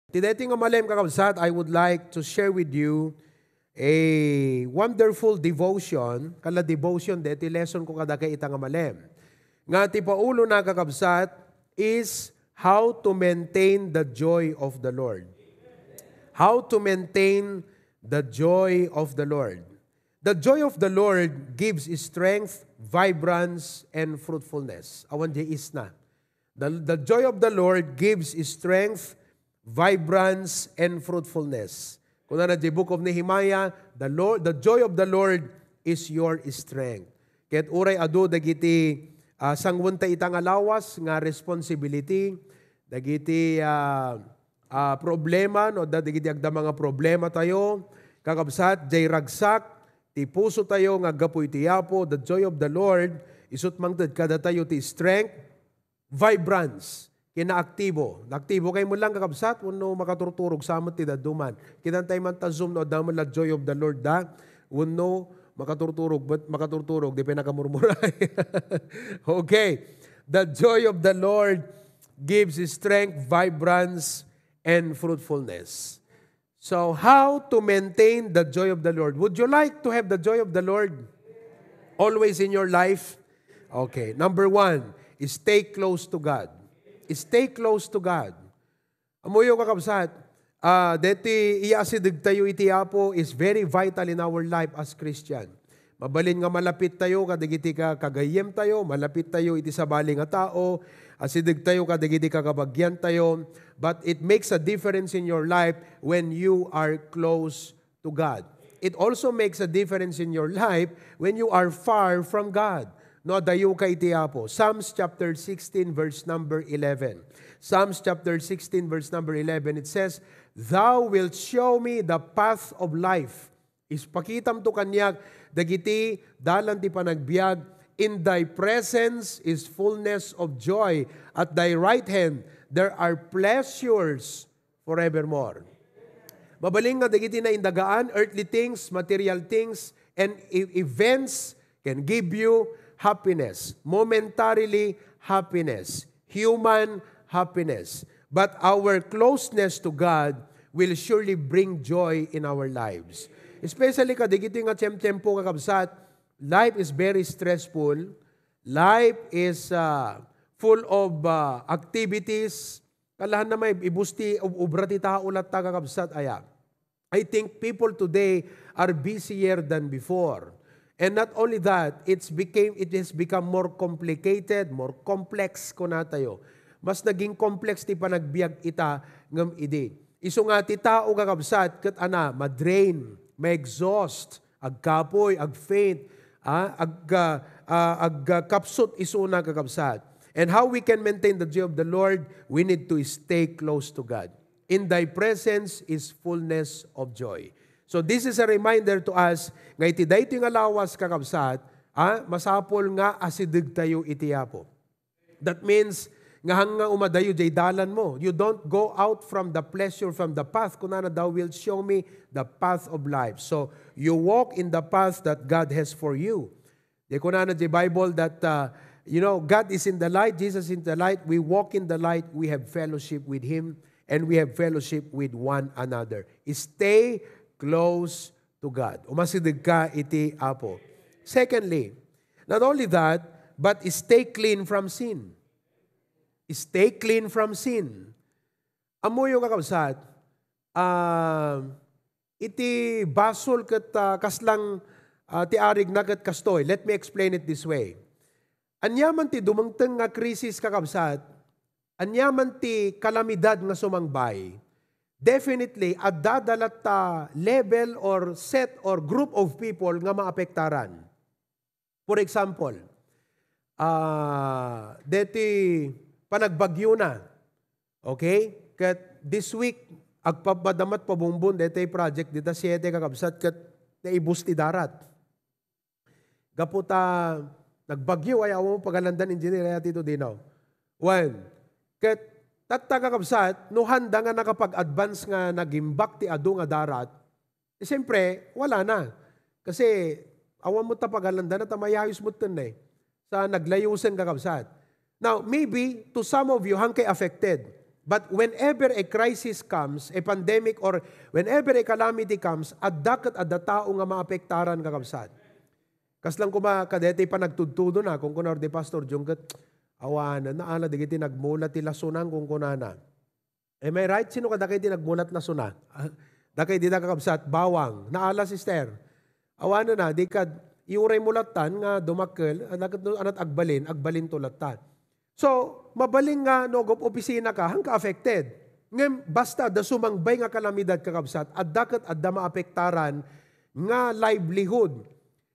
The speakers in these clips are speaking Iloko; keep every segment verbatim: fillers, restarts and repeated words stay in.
Ti daytoy nga malem, kakabsat, I would like to share with you a wonderful devotion. Kala devotion, daytoy lesson ko kadakayo ita nga malem. Nga ti paulona, kakabsat, is how to maintain the joy of the Lord. How to maintain the joy of the Lord. The joy of the Lord gives strength, vibrance, and fruitfulness. Awan diay isna. The, the joy of the Lord gives strength, vibrance, and fruitfulness. Kunana diay Book of Nehemiah, "The Lord, the joy of the Lord is your strength." Ket uray adu dagiti, ah, sangwenta ita nga lawas nga responsibility, dagiti, ah, ah, problema, no, da-, dagiti agdama nga problematayo, kakabsat, diay ragsak ti pusotayo nga aggapu iti Apo, the joy of the Lord, isut' mangted kadatayo ti strength, vibrance, ken naaktibo. Naaktibo kay met lang, kakabsat, wenno makaturturog sa met ti dadduma? Kitan tayo man ta Zoom no adda met la joy of the Lord da, wenno makaturturog, but makaturturog, di pay nakamurmuray. Okay. The joy of the Lord gives strength, vibrance, and fruitfulness. So, how to maintain the joy of the Lord? Would you like to have the joy of the Lord always in your life? Okay. Number one, stay close to God. Stay close to God. Ammoyo, kakabsat, ah, deti iya asidegtayo iti Apo is very vital in our life as Christian. Mabalin nga malapit tayo kadagiti ka-, kagayyemtayo, malapit tayo iti sabali nga tao, asidegtayo kadagiti kakabagiantayo, but it makes a difference in your life when you are close to God. It also makes a difference in your life when you are far from God. No, adayo ka iti Apo. Psalms chapter sixteen, verse number eleven. Psalms chapter sixteen, verse number eleven, it says, "Thou wilt show me the path of life." Ispakitam to kaniak dagiti dalan ti panagbiag. "In thy presence is fullness of joy. At thy right hand there are pleasures forevermore." Mabalin nga dagiti naindagaan, earthly things, material things, and e-, events can give you happiness, momentarily happiness, human happiness. But our closeness to God will surely bring joy in our lives. Especially kadagiti nga tiyem-tiempo, kakabsat, life is very stressful. Life is, uh, full of, uh, activities. Kalahan na may ibus ti ob-, obra ti tao latta, kakabsat, aya. I think people today are busier than before. And not only that, it's became, it has become more complicated, more complex, kunatayo. Mas naging complex ti panagbiag ita ngem idi. Isu nga ti tao, kakabsat, ket ana, ma-drain, ma-exhaust, agkapoy, ag-faint, ah, ag-, ah, ah, ag-, ah, kapsut isuna, kakabsat. And how we can maintain the joy of the Lord? We need to stay close to God. "In thy presence is fullness of joy." So this is a reminder to us nga iti daytoy nga lawas, kakabsat, ah, masapul nga asidegtayo iti Apo. That means, nga hangga umadayo jay dalan mo. You don't go out from the pleasure, from the path. Kunana, "Thou wilt show me the path of life." So, you walk in the path that God has for you. Di kunana jay Bible that, uh, you know, God is in the light, Jesus in the light. We walk in the light, we have fellowship with Him, and we have fellowship with one another. Stay close to God. Umasideg ka iti Apo. Secondly, not only that, but stay clean from sin. Stay clean from sin. Ammoyo, kakabsat, ah, iti basol ket, ah, kaslang, ah, ti arigna ket kastoy. Let me explain it this way. Aniaman ti dumengteng nga krisis, kakabsat, aniaman ti kalamidad nga sumangbay, definitely, adda da latta level or set or group of people nga maapektaran. For example, ah, deti panagbagyona, okay? Ket this week, agpabmadamat pabungbon deti project dita siete, kakabsat, ket naibus ti darat. Gapu ta nagbagyo, ay, awan mo pagalandan, engineer, ay, ati to dinaw. Wen, ket tatta, kakabsat, no handa nga nakapag-advance nga nagimbak ti adu nga darat, eh, siyempre, wala na. Kasi, awan mo ta pagalandan, ta mayayos mo ten, eh. Sa naglayusen, kakabsat. Now, maybe, to some of you, hangkay affected. But whenever a crisis comes, a pandemic, or whenever a calamity comes, adda ket adda tao nga maapektaran, kakabsat. Kasla koma kadaytoy panagtudtudona, kunkuna di Pastor Jung ket, "Awanen, naala dagiti nagmulat ti lasona," kunkunana. Am I right? Sino kadakay ti nagmulat lasona? Ah, dakay dita, kakabsat, bawang. Naala, sister? Awanen na, di kad, iuray mo lattan nga dumakkel, ah, daket no, anat agbalin, agbalinto lattan. So, mabalin nga no agop-opisina ka, hangka affected. Ngem basta adda sumangbay nga kalamidad, kakabsat, adda ket adda maapektaran nga livelihood.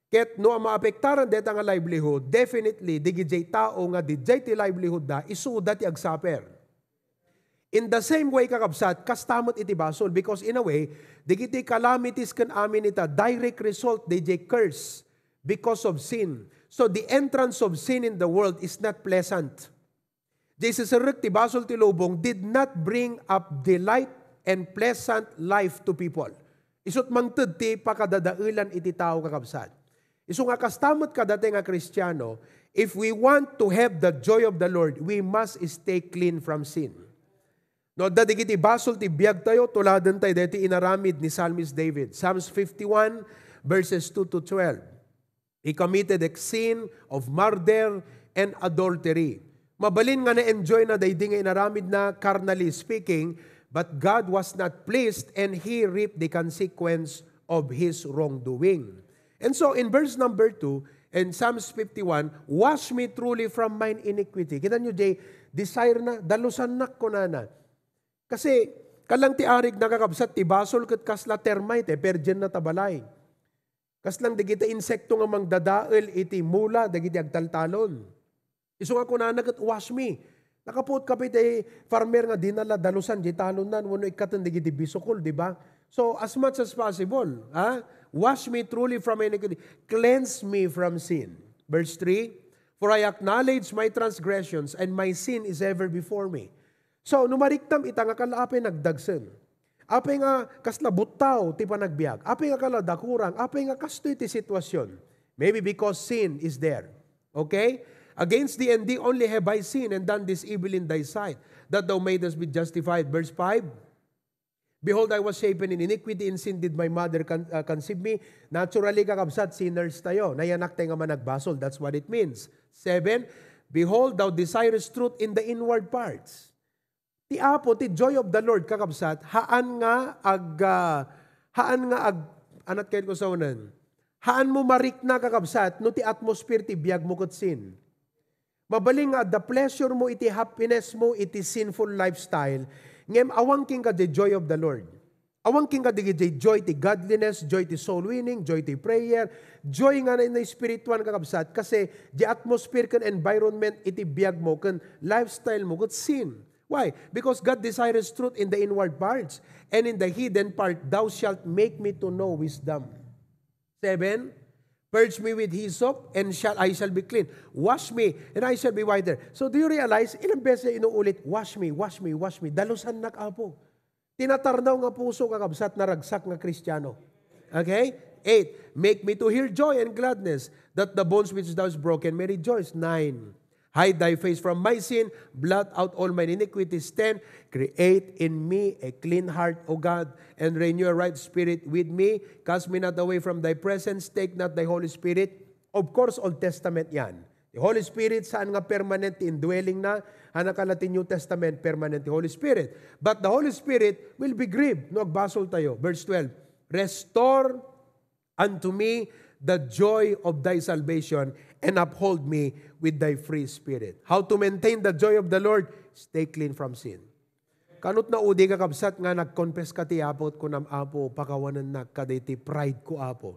Ket no maapektaran dayta nga livelihood, definitely, digidiay tao nga didiay ti livelihood da, isuda ti agsuffer. In the same way, kakabsat, kasta met iti basol, because in a way, dagiti calamities ken amin ita, direct result, didiay curse because of sin. So, the entrance of sin in the world is not pleasant. Diay siserrek ti basol ti lubong did not bring up delight and pleasant life to people. Isut' mangted ti pakadadaelan iti tao, kakabsat. Isu nga kasta met kadata nga Kristiano, if we want to have the joy of the Lord, we must stay clean from sin. No, adda dagiti basol ti biagtayo, tuladentayo daytoy inaramid ni Psalmist David. Psalms fifty-one, verses two to twelve. He committed a sin of murder and adultery. Mabalin nga na-enjoy na daydi nga inaramidna, carnally speaking, but God was not pleased and he reaped the consequence of his wrongdoing. And so in verse number two, in Psalms fifty-one, "Wash me truly from mine iniquity." Kita nyo, jay, desire na, dalusannak, kunana. Kasi, kalang ti arig, nakakabsat, ti basol ket kasla termite, eh, virgin na ta balay. Kaslang dagiti insekto nga mangdadael iti mula dagiti agtaltalon. Isu nga kunana ket, "Wash me." Nakapuot ka pay ti farmer nga dina la dalusan di talonnan wenno ikkaten dagiti bisukol, di ba? So, as much as possible, ha? "Wash me truly from iniquity. Cleanse me from sin." Verse three, "For I acknowledge my transgressions, and my sin is ever before me." So, no mariknam ita nga kala apay nagdagsen. Apay nga kasla buttaw ti panagbiag. Apay nga kala dakurang. Apay nga kastoy ti sitwasyon. Maybe because sin is there. Okay? "Against thee and thee only have I sinned and done this evil in thy sight, that thou mayest be justified." Verse five, "Behold, I was shapen in iniquity, in sin did my mother con-, uh, conceive me." Naturally, kakabsat, sinners tayo. Nayanak tayo nga managbasol. That's what it means. Seven, "Behold, thou desirest truth in the inward parts." Ti Apo, ti joy of the Lord, kakabsat, haan nga ag-, ah, haan nga ag-, anat kayo ko sa unan. Haan mo marikna, kakabsat, no ti atmosphere ti biag mo ket sin. Mabalin nga adda pleasure mo iti happiness mo iti sinful lifestyle, ngem awan kenka di joy of the Lord. Awan kenka di, di joy ti godliness, joy ti soul winning, joy ti prayer, joy nga na, na spiritual, kakabsat, kasi di atmosphere ken environment iti biag mo ken lifestyle mo ket sin. Why? Because God desires truth in the inward parts, and in the hidden part thou shalt make me to know wisdom. Seven, "Purge me with hyssop, and shall, I shall be clean. Wash me, and I shall be whiter." So do you realize, ilang beses niya inuulit, "Wash me, wash me, wash me. Dalusannak, Apo." Tinatarnaw nga puso, kakabsat, naragsak nga Kristiano. Okay? Eight, "Make me to hear joy and gladness, that the bones which thou hast broken may rejoice." Nine, "Hide thy face from my sin, blot out all mine iniquities." Ten, "Create in me a clean heart, O God, and renew a right spirit with me. Cast me not away from thy presence, take not thy Holy Spirit." Of course, Old Testament yan. The Holy Spirit, saan nga permanent ti indwelling na? Haan nga kala ti New Testament, permanent ti Holy Spirit. But the Holy Spirit will be grieved no agbasol tayo. Verse twelve, "Restore unto me the joy of thy salvation, and uphold me with thy free spirit." How to maintain the joy of the Lord? Stay clean from sin. Kanut na udi, kakabsat, nga nag-confess ka ti Apo, kunam, "Apo, pakawanennak kadaytoy pride ko, Apo.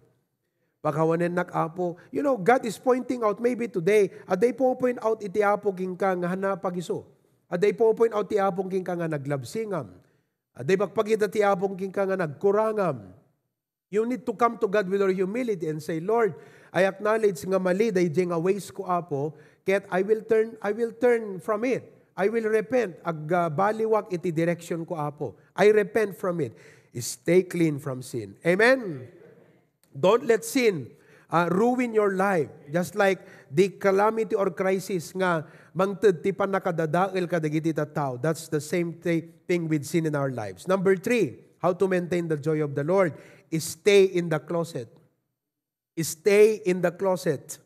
Pakawanennak, Apo." You know, God is pointing out, maybe today, adda ipo-point out iti Apo kenka nga haan nga pagisu. Adda ipo-point out ti Apo kenka nga naglabsingam. Adda ipakpakita ti Apo kenka nga nagkurangam. You need to come to God with your humility and say, "Lord, I acknowledge nga mali daydiay nga ways ko, Apo, ket I will turn, I will turn from it. I will repent. Agbaliwak iti direction ko, Apo. I repent from it." Stay clean from sin. Amen? Don't let sin uh, ruin your life. Just like the calamity or crisis nga mangted ti pannakadadael kadagiti tattao. That's the same thi- thing with sin in our lives. Number three, how to maintain the joy of the Lord? Stay in the closet. Stay in the closet.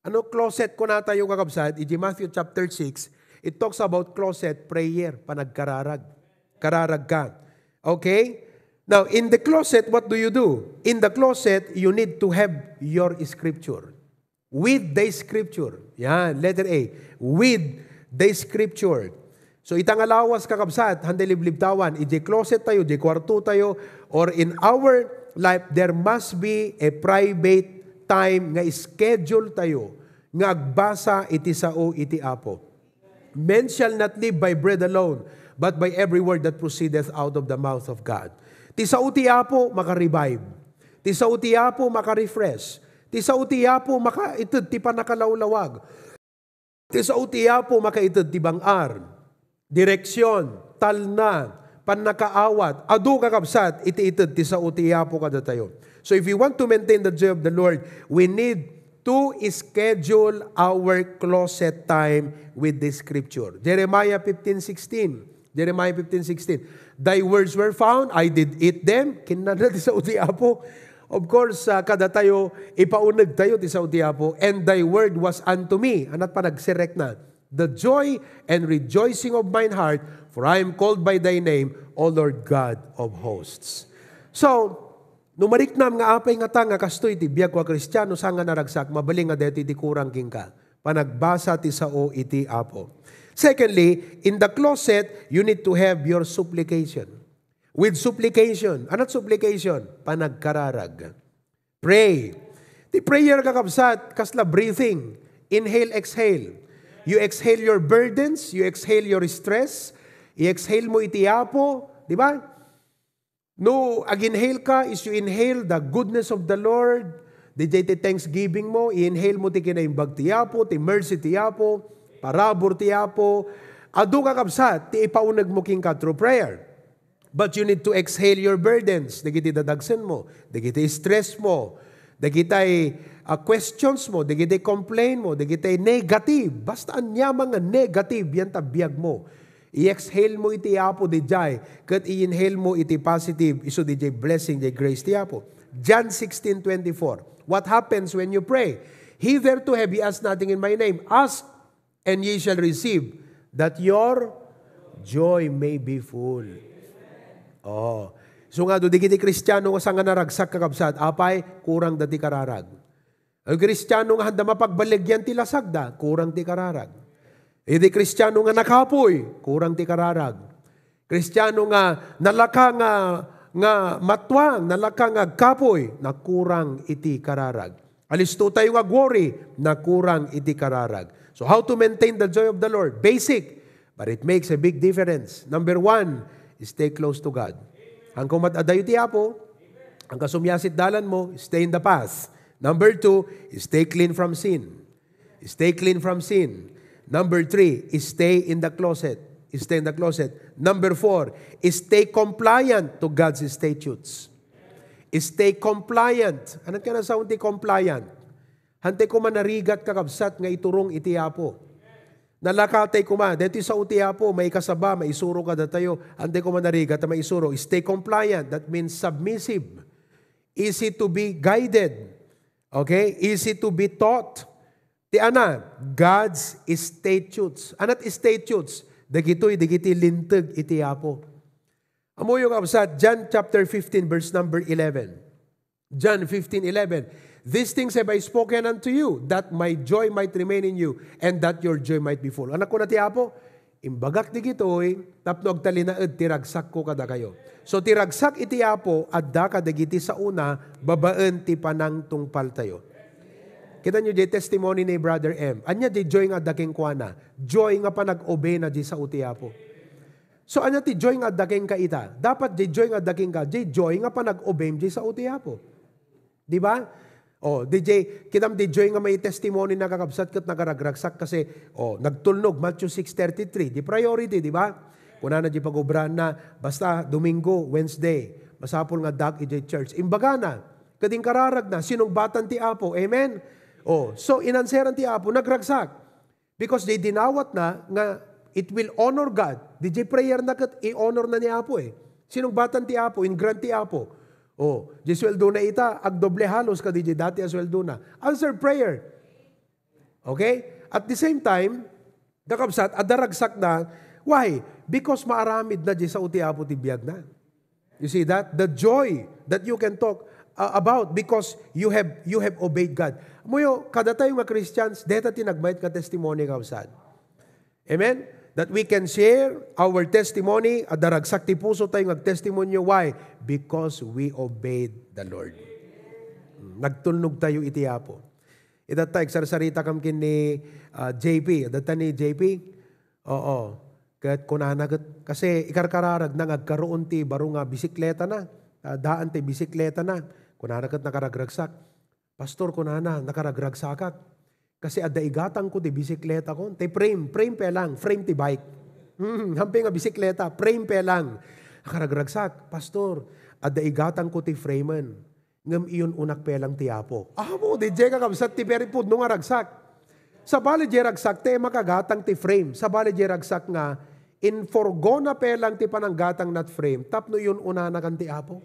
Ano closet kunatayo, kakabsat? Iti Matthew chapter six, it talks about closet prayer, panagkararag. Kararag ka. Okay? Now, in the closet, what do you do? In the closet, you need to have your scripture. With the scripture. Yan, letter A. With the scripture. So, ita nga lawas, kakabsat, handa liblibtawan, iti closet tayo, iti kwarto tayo, or in our life, there must be a private time nga schedule tayo nga agbasa iti sao iti Apo. "Men shall not live by bread alone, but by every word that proceedeth out of the mouth of God." Ti sao ti Apo maka-revive. Ti sao ti Apo maka-refresh. Ti sao ti Apo makaited ti pannakalawlawag. Ti sao ti Apo makaited ti bang-ar, direksion, talna, pannakaawat. Adu, kakabsat, iti ited ti sao ti Apo kadatayo. So if we want to maintain the joy of the Lord, we need to schedule our closet time with the scripture. Jeremiah fifteen sixteen. Jeremiah fifteen sixteen. "Thy words were found, I did eat them." Kinnada ti sao ti Apo. Of course, ah, kadatayo, ipauneg tayo ti sao ti Apo. "And thy word was unto me." Anat panagserrek na. "The joy and rejoicing of mine heart, for I am called by thy name, O Lord God of hosts." So, no mariknam nga apay ngata nga kastoy ti biagko a Kristiano, saan nga naragsak, mabalin nga daytoy ti kurang kenka. Panagbasa ti sao iti Apo. Secondly, in the closet, you need to have your supplication. With supplication. Anat supplication? Panagkararag. Pray. Ti prayer, kakabsat, kasla breathing. Inhale, exhale. You exhale your burdens, you exhale your stress, i-exhale mo iti Apo, di ba? No, ag-inhale ka, is you inhale the goodness of the Lord, didiay ti thanksgiving mo, i-inhale mo ti kinaimbag ti Apo, ti mercy ti Apo, parabur ti Apo. Adu, kakabsat, ti ipauneg mo kenka through prayer. But you need to exhale your burdens. Dagiti dadagsen mo, dagiti stress mo, dagiti, ah, questions mo, dagiti complain mo, dagiti negative. Basta aniaman nga negative, yan ta biag mo. I-exhale mo iti Apo didiay, ket i-inhale mo iti positive, isu didiay blessing, didiay grace ti Apo. John sixteen twenty-four. What happens when you pray? "Hitherto have ye asked nothing in my name. Ask, and ye shall receive, that your joy may be full." Oh. So nga, do, dagiti Kristiano nga saan nga naragsak, kakabsat, apay, kurang da ti kararag. Iti Kristiano nga handa mapagbaligyan ti lasagda, kurang ti kararag. Iti Kristiano nga nakapoy, kurang ti kararag. Kristiano nga nalaka nga, nga matuang, nalaka nga agkapoy, nakurang iti kararag. Alisto tayo nga agworry, nakurang iti kararag. So how to maintain the joy of the Lord? Basic, but it makes a big difference. Number one, stay close to God. Haanka umad-adayo ti Apo, haanka sumiasit dalan mo, stay in the path. Number two, stay clean from sin. Stay clean from sin. Number three, stay in the closet. Stay in the closet. Number four, stay compliant to God's statutes. Stay compliant. Ano kaya na sound ti compliant? Hantay ko manarigat, kakabsat, nga iturong iti Apo. Nalakatay kuma, deti sa uti Apo, maikasaba, maisuro kadatayo. Hantay ko manarigat, maisuro. Stay compliant. That means submissive. Easy to be guided. Okay? Easy to be taught. Ti ana, God's statutes. Anat statutes? Dagitoy, dagiti linteg iti Apo. Ammoyo, kabsat, John chapter fifteen, verse number eleven. John fifteen eleven, "These things have I spoken unto you, that my joy might remain in you, and that your joy might be full." Anak ko na ti Apo, imbagak digitoy, tapno agtalinaed ti ragsakko kadakayo. So, ti ragsak iti Apo, adda kadagiti saona, babaen ti panangtungpaltayo. Kita nyo di testimony ni Brother M. Anya di joy nga adda kenkuana? Joy nga panag-obey na di sao ti Apo. So, anya ti joy nga adda kenka ita? Dapat di joy nga adda kenka, di joy nga panag-obey di sao ti Apo. Di ba? Oh, di jay, kitam di joy nga may testimony na, kakabsat, ket nakaragragsak kasi, oh, nagtulnog, Matthew six thirty-three, di priority, di ba? Kunana di pag-obrahan na, basta Domingo, Wednesday, masapul nga dak ijay church. Imbagana, Ket inkararagna, sinungbatan ti Apo. Amen? Oh, so inanseran ti Apo, nagragsak. Because diay dinawatna nga it will honor God. Diay prayer na ket i-honor na ni Apo eh. Sinungbatan ti Apo, in-grant ti Apo. Oh, diay sueldo na ita, agdoble halos ka diay dati a sueldo na. Answer prayer. Okay? At the same time, kakabsat, adda ragsak na. Why? Because maaramid na diay sao ti Apo ti biag na. You see that? The joy that you can talk uh, about because you have you have obeyed God. Muyo, kadatayo nga Christians, deta ti nagmayat nga testimony, kabsat. Amen? That we can share our testimony, adda ragsak ti puso tayo nga testimony. Why? Because we obeyed the Lord. Nagtulnog tayo iti Apo. Itatta, agsarsarita kam ken ni ah, J P. Adatta ni J P? Oo. Ket kunana ket, kasi ikarkararagna nga agkaroon ti baro nga bisikleta na. Ah, daan ti bisikleta na. Kunana ket nakaragragsak. "Pastor," kunana, "nakaragragsakak. Kasi adda igatangko ti bisikletakon." Ti frame, frame pay lang, frame ti bike. Hmm, hampay nga bisikleta, frame pay lang. Nakaragragsak, "Pastor, adda igatangko ti framen. Ngem iyun-unak pay lang ti Apo." Amo, diay kakabsat ti very pudno nga ragsak. Sabali diay ragsak, ti makagatang ti frame. Sabali diay ragsak nga, in-forgona pay lang ti pananggatang not frame, tapno iyun-unanakan ti Apo.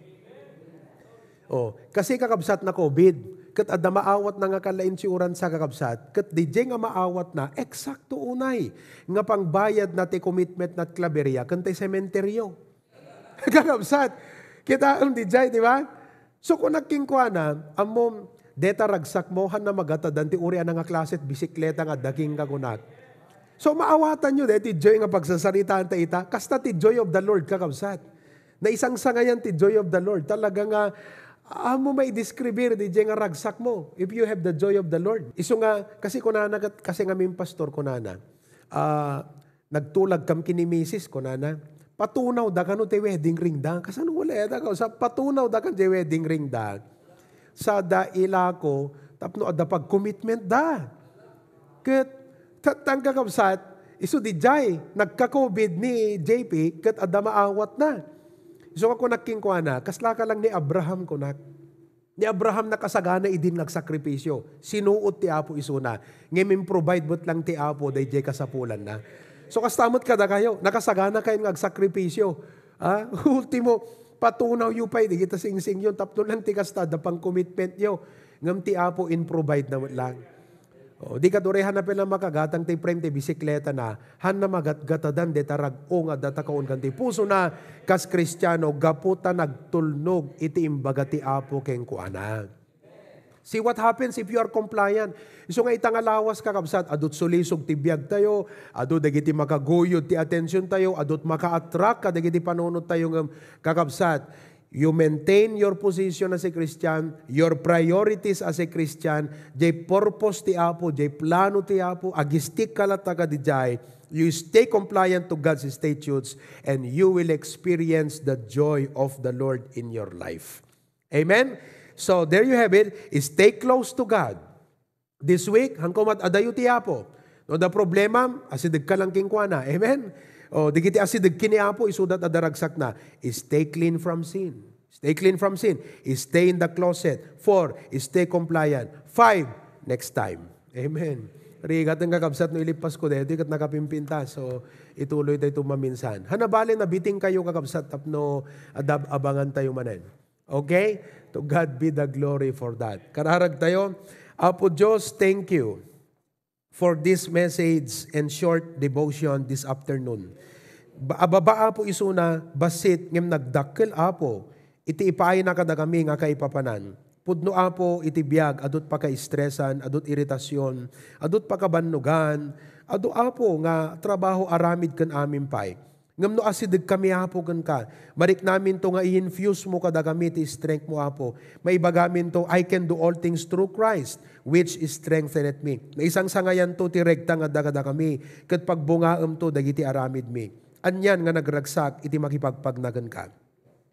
Oh, kasi kakabsat na COVID, ket adda maawatna nga kalainsuransa kakabsat, ket diay nga maawatna, eksakto unay, nga pangbayadna ti commitment not claveria, ken ti sementeryo. Kakabsat, kitaem diay, di ba? So, kunak kenkuana, "Ammom, deta ragsakmo, hanna magatadan ti uray a nangaklaset bisikleta nga adda kenka," kunak. So, maawatanyo, deti joy nga pagsasaritaan ta ita, kasta ti joy of the Lord, kakabsat. Naisangsangayan ti joy of the Lord. Talaga nga, ammom maidescribir diay nga ragsakmo, if you have the joy of the Lord. Isu nga, kasi kunana, kat-, kasi ngamin pastor, kunana, ah, "Nagtulag kam ken ni misis," kunana. "Patunaw da kano ti wedding ring da." Kasano wala da ka? Sa patunaw da kan ti wedding ring da. Sa da ilako, tapno adda pag-commitment da. Ket, tatang kakabsat, isu diay, nagka-COVID ni J P, ket adda maawatna. Isu nga kunak kenkuana, "Kasla ka lang ni Abraham," kunak. Ni Abraham nakasagana idin nga agsakripisyo. Sinuot ti Apo isuna. Ngem improvide met lang ti Apo daydiay kasapulanna. So, kasta met kadakayo, nakasagana kayo nga agsakripisyo. Ah, ultimo, patunaw yo pay, di kita singsing yun. Tapno lang ti kasta, da pang commitment yo. Ngem ti Apo, improvide na met lang. Oh, di ka durihan na pay lang makagatang ti frame ti bisikleta na, hanna magatgatadan deta rag-o nga adda ta kaon kan ti puso na, kas Kristiano, gapu ta nagtulnog iti imbaga ti Apo kenkuana. See what happens if you are compliant. Isu nga ita nga lawas, kakabsat, adut sulisog ti biag tayo, adu dagiti makaguyod ti attention tayo, adut maka-attract kadagiti panunot tayo ngem, kakabsat, you maintain your position as a Christian, your priorities as a Christian, jay purpose ti Apo, jay plano ti Apo, agistik ka latta kadijay, you stay compliant to God's statutes, and you will experience the joy of the Lord in your life. Amen? So, there you have it. Stay close to God. This week, hanko met adayo ti Apo. No, the problem, asideg ka lang kenkuana. Amen? O, digiti asideg ken ni Apo, isudat a daragsakna. Stay clean from sin. Stay clean from sin. Stay in the closet. Four, stay compliant. Five, next time. Amen. Rigat nga kakabsat no ilipas ko daytoy ket nakapimpintas. So, ituloy tayo maminsan. Hanabali na biting kayo kakabsat tapno adab abangan tayo manen. Okay? To God be the glory for that. Kararag tayo. Apo Diyos, thank you for this message and short devotion this afternoon. Ba-, ababa, Apo, isuna, bassit, ngem nagdakkel, Apo, iti ipaayna kadakami nga kaipapanan. Pudno, Apo, iti biag, adut pakaistresan, adut iritasion, adut pakabannogan, adu, Apo, nga trabaho aramid ken amin pay. Ngem no asidegkami, Apo, kenka, mariknaminto nga i-infuse mo kadakami ti strength mo, Apo. Maibagaminto, "I can do all things through Christ, which strengtheneth me." Naisangsangayanto ti regta nga adda kadakami, ket pagbungaemto dagiti aramidmi. Anian nga nagragsak iti makipagpagna kenka.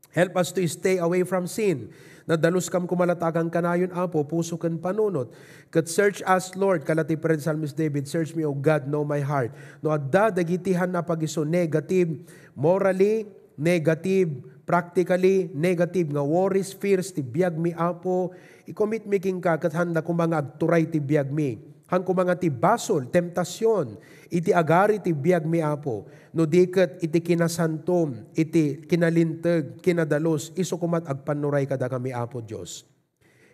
Help us to stay away from sin. Nadalus kam koma latta a kanayon, Apo, puso ken panunot. Ket search us, Lord, kala ti Psalmist David, "Search me, O God, know my heart." No adda dagiti hanna pagiso negative morally, negative practically negative nga worries, fears ti biagmi, Apo, i-commit mi kenka ket handa koma nga agturay ti biagmi. Han koma nga ti basol, temptasion, iti agari ti biagmi, Apo. No di ket iti kinasantom, iti kinalinteg, kinadalus, isu komat agpannuray kadakami, Apo Dios.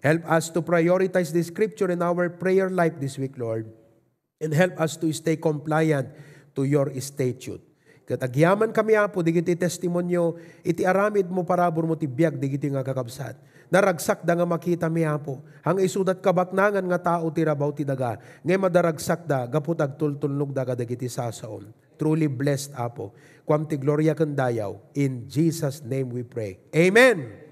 Help us to prioritize this scripture in our prayer life this week, Lord. And help us to stay compliant to your statute. Ket agyamankami, Apo, dagiti testimonio iti aramidmo, paraburmo ti biag dagiti nga kakabsat. Naragsakda nga makitami, Apo. Haan nga isudat kabaknangan nga tao ti rabaw ti daga, ngem madaragsakda gapu ta agtultulnogda kadagiti sasaom. Truly blessed, Apo. Kuam ti gloria ken dayaw. In Jesus' name we pray. Amen.